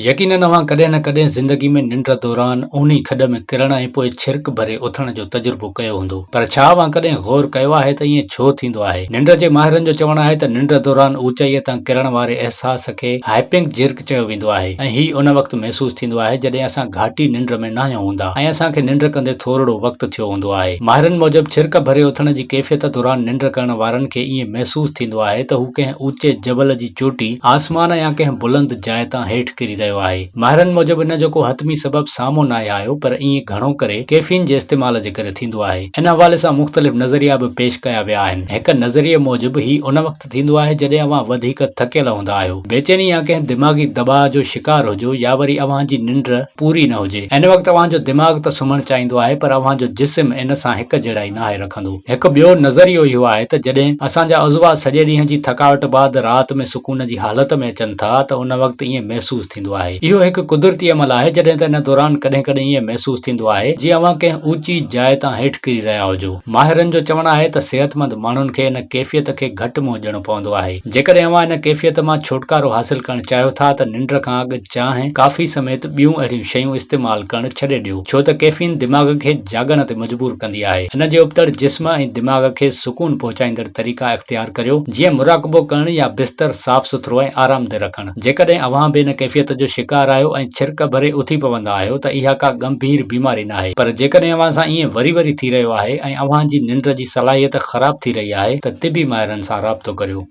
يقينن اوهان ڪڏهن نه ڪڏهن زندگي ۾ ننڊ دوران اونهي کڏ ۾ ڪرڻ ۽ پوء ڇرڪ ڀري اٿڻ جو تجربو ڪيو هوندو. پر ڇا اوهان ڪڏهن غور ڪيو آهي ته ائين ڇو ٿيندو آهي؟ ننڊ جي ماهرن جو چوڻ آهي ته ننڊ دوران اوچائيء تان ڪرڻ واري احساس کي هائپنگ جرڪ چيو ويندو آهي ۽ هي ان وقت محسوس ٿيندو آهي جڏهن اسان گهاٽي ننڊ ۾ ناهيون هوندا ۽ اسان کي ننڊ ڪندي ٿورڙو وقت ٿيو هوندو آهي. ماهرن موجب ڇرڪ ڀري اٿڻ جي ڪيفيت دوران ننڊ ڪرڻ وارن کي ائين محسوس ٿيندو آهي ته هو ڪنهن اوچي جبل جي چوٽي، آسمان يا ڪنهن بلند جاء تان هيٺ ڪري رهيو آهي. ماهرن موجب ان جو ڪو حتمي سبب سامهون ناهي آيو پر ائين گهڻو ڪري ڪيفين جي استعمال جي ڪري ٿيندو آهي. ان حوالي سان مختلف نظريا به پيش ڪيا ويا آهن. هڪ نظريي موجب هي ان وقت ٿيندو آهي جڏهن اوهان وڌيڪ ٿڪيل هوندا آهيو، بيچيني يا ڪنهن دماغي دٻاء جو شڪار هجو يا وري اوهان جي ننڊ پوري نه هجي. ان وقت اوهان جو دماغ ته سمهڻ چاهيندو آهي پر اوهان جو جسم ان سان هڪ جهڙائي ناهي رکندو. هڪ ٻيو نظريو اهو آهي ته جڏهن اسان جا عضوا سڄي ڏينهن جي ٿڪاوٽ بعد رات ۾ سڪون جي حالت ۾ اچن ٿا ته ان وقت ائين محسوس ٿيندو آهي. اهو هڪ قدرتي عمل آهي جڏهن ته ان دوران ڪڏهن ڪڏهن ائين محسوس ٿيندو آهي جيئن اوهان ڪنهن اوچي جاء تان هيٺ ڪري رهيا هجو. ماهرن جو چوڻ آهي ته صحتمند ماڻهن کي ان ڪيفيت کي گهٽ منهن ڏيڻو پوندو آهي. جيڪڏهن اوهان ان ڪيفيت مان ڇوٽڪارو حاصل ڪرڻ چاهيو ٿا ته ننڊ کان اڳ چانهه، ڪافي سميت ٻيون اهڙيون شيون استعمال ڪرڻ ڇڏي ڏيو، ڇو ته ڪيفين دماغ کي جاڳڻ تي مجبور ڪندي آهي. ان جي ابتڙ جسم ۽ دماغ کي سڪون پهچائيندڙ طريقا اختيار ڪريو، جيئن مراقبو ڪرڻ يا بستر صاف سٿرو ۽ آرامده رکڻ. جيڪڏهن اوهان به ان ڪيفيت جو شڪار آهيو ۽ ڇرڪ ڀري اٿي پوندا آهيو ته اها ڪا ڳنڀير بيماري ناهي، پر جيڪڏهن اوهان سان ائين وري وري ٿي رهيو آهي ۽ اوهان جي ننڊ جي صلاحيت خراب ٿي رهي آهي ته طبي ماهرن سان رابطو ڪريو.